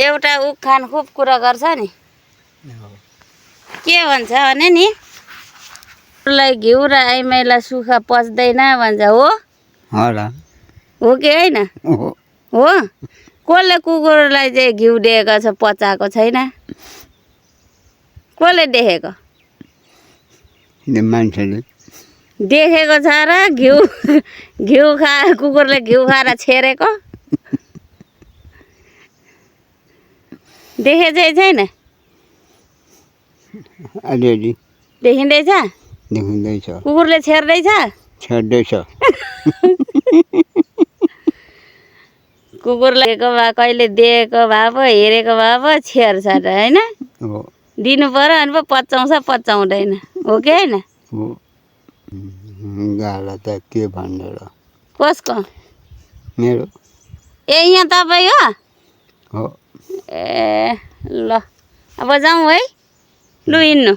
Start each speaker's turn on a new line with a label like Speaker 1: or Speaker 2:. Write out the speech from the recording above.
Speaker 1: एउटा उखान खुब कुरा गर्छ नि के भन्छ भने नि घिउ र आइमाईलाई सुख पच्दैन भन्छ हो हो कि होइन हो कसले कुकुरलाई चाहिँ घिउ दिएको छ पचाएको छैन कसले देखेको
Speaker 2: मान्छेले
Speaker 1: देखेको छ र घिउ कुकुरले घिउ खाएर छेरेको देखे चाहिँ छैन
Speaker 2: अलिअलि
Speaker 1: देखिँदैछ
Speaker 2: देखिँदैछ
Speaker 1: कुकुरले छेर्दैछ
Speaker 2: छेड्दैछ
Speaker 1: कुकुरलाई भए कहिले देखेको भए पो हेरेको भए पो छेर्छ त होइन दिनु पर्यो अनि पो पचाउँदैन हो कि होइन
Speaker 2: गाला त के भन्नु र
Speaker 1: कसको
Speaker 2: मेरो
Speaker 1: ए यहाँ तपाईँ
Speaker 2: हो
Speaker 1: ए ल अब जाउँ है लु हिँड्नु